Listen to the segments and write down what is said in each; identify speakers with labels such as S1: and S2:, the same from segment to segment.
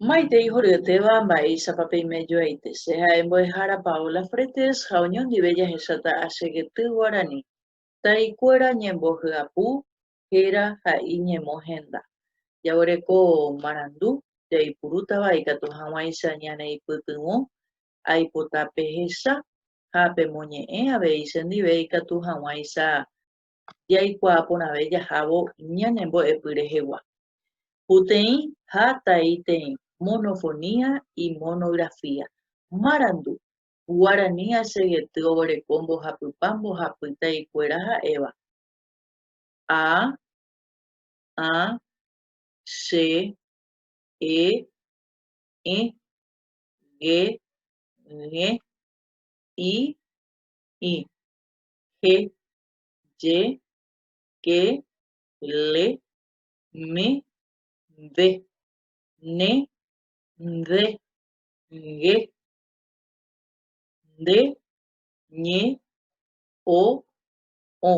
S1: Maitei horyetéva mba'éichapa peime joaite. Che ha'e mbo'ehára Paola Fretes ha oñondive jahecháta achegety guarani. Taikuéra ñembohyapu, héra ha iñemohenda. Jaguereko marandu jaipurútava ikatu hag̃uáicha ñaneipytyvõ aipota pehecha ha pemoñe'ẽ avei chendive ikatu hag̃uáicha jaikuaa porãve jahávo ñane mbo'epy rehegua. Puteĩ ha taiteĩ, monofonía y monografía. Marandu, Guarani achegety oguereko mbohapypa mbohapy taikuéra ha'éva, A, ã, che, e, ẽ, ge, g̃e, i, ĩ, he, je, ke, le, me, ve, ne, nde, nge, nde, ñe, o, õ,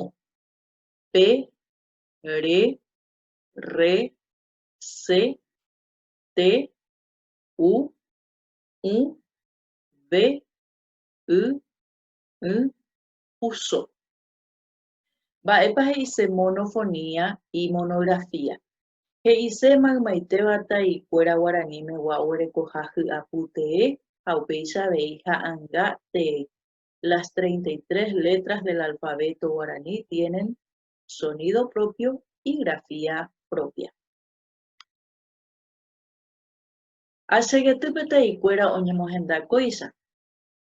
S1: pe, re, rre, se, te, u, ũ, ve, y, ỹ, puso. Mba'épa he'ise monofonía y monografía? He'ise maymaitéva taikuéra guaranímegua oguerekoha hy'apu tee ha upéicha avei ha'anga tee. Las 33 letras del alfabeto guaraní tienen sonido propio y grafía propia. Achegetýpe taikuéra oñemohenda kóicha,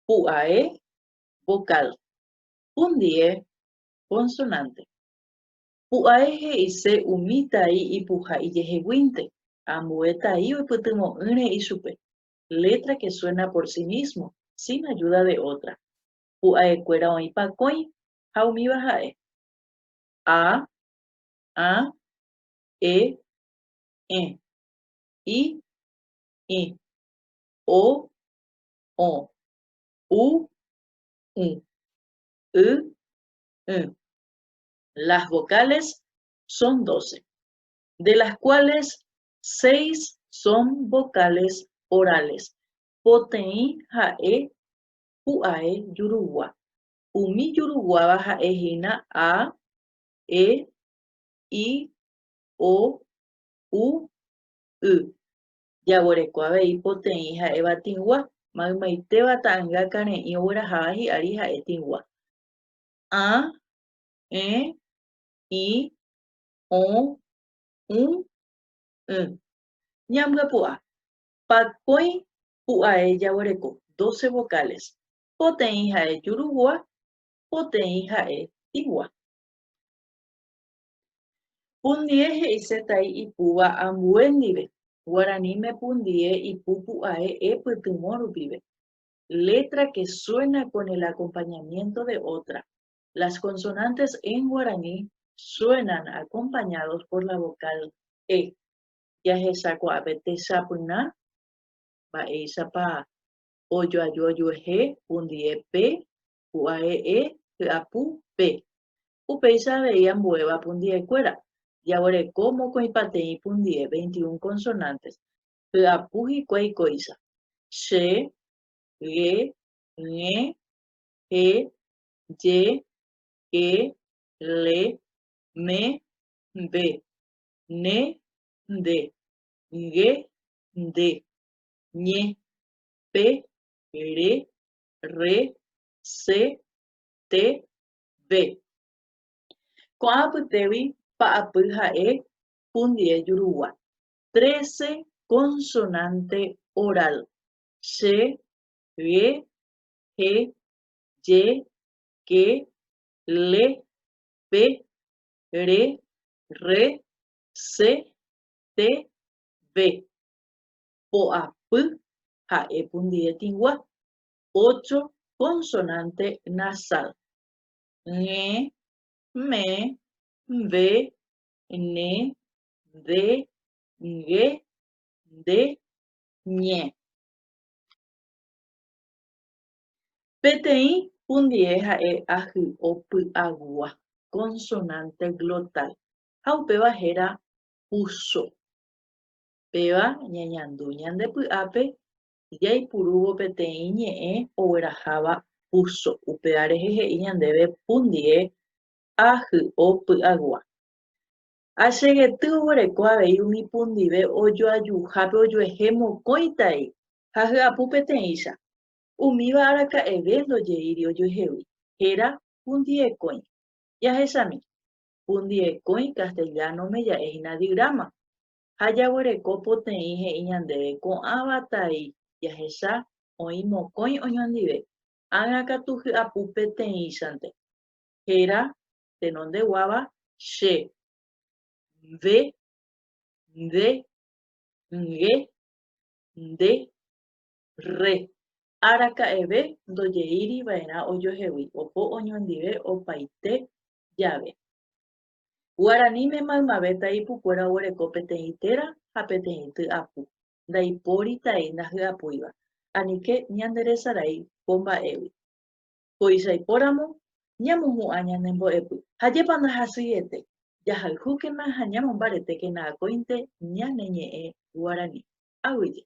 S1: pu'ae, vocal, pundie, consonante. Pu'ae he'ise umi tai ipuha ijeheguínte, ambue tai oipytyvõ'ỹre ichupe, letra que suena por sí mismo, sin ayuda de otra. Pu'aekuéra oĩ pakõi ha umíva ha'e, a, ã, e, ẽ, i, ĩ, o, õ, u, ũ, y, ỹ. Las vocales son 12, de las cuales 6 son vocales orales. Poteĩ ha'e pu'ae jurugua. Umi juruguáva ha'e hína a, e, i, o, u, y. Jaguereko avei poteĩ ha'éva tĩgua, maymaitéva ta'ãnga karẽ'i ogueraháva hi'ári ha'e tĩgua. A, ẽ, ĩ, õ, ũ, ỹ. Ñambyapu'a. Pakõi pu'ae jaguereko, doce vocales. Poteĩ ha'e jurugua, poteĩ ha'e tĩgua. Pundie he'ise tai ipúva ambue ndive. Guaraníme pundie ipu pu'ae e pytyvõ rupive. Letra que suena con el acompañamiento de otra. Las consonantes en guaraní suenan acompañados por la vocal e. Jahecha ko'ápe techapyrã mba'éichapa ojoaju ojuehe pundie pe, pu'ae e, hyapu pe. Upéicha avei ambuéva pundiekuéra. Jaguereko mokõipateĩ pundie, 21 consonantes. Hyapu hikuái kóicha, che, ge, g̃e, he, je, ke, le, me, be, ne, nde, nge, nde, ñe, pe, re, rre, se, te, ve. Ko'ã apytégui pa'apy ha'e pundie jurugua. Trece consonante oral. Che, ge, he, je, ke, le, pe, re, rre, se, te, ve. Po'apy ha'e pundie tĩgua. Ocho consonante nasal. Ñe, me, ve, ne, nde, nge, nde, ñe. Peteĩ pundie ha'e ahy'o py'agua, consonante glotal, ha upéva héra puso. Péva ñañandu ñande py'ápe jaipurúvo peteĩ ñe'ẽ ogueraháva puso, upéva rehe he'i ñandéve pundie ahy'o py'agua. Achegety oguereko avei umi pundive ojoajuhápe ojuehe mokõi tai ha hyapu peteĩcha, umíva araka'eve ndojeíri ojuehegui, héra pundiekõi. Jahechami, pundiekõi castellano-me ja'e hína digrama, ha jaguereko poteĩ he'i ñandéve ko'ãva tai jahecha oĩ mokõi oñondive, ágã katu hyapu peteĩchante. Héra tenondeguáva che, ve, nde, nge, nde, re. Araka'eve ndojeíri va'erã ojohegui oho oñondive opaite jave. Guaraníme maymave taipukuéra oguereko peteĩ téra ha peteĩ ty'apu, ndaipóri tai ndahy'apúiva. Anike ñanderesarái ko mba'égui. Kóicha ipóramo, ñamohu'ã ñane mbo'epy. Ha jepa ndahasyiete, jahayhúkena ha ñamombaretékena akóinte ñane ñe'ẽ guarani. Aguyje.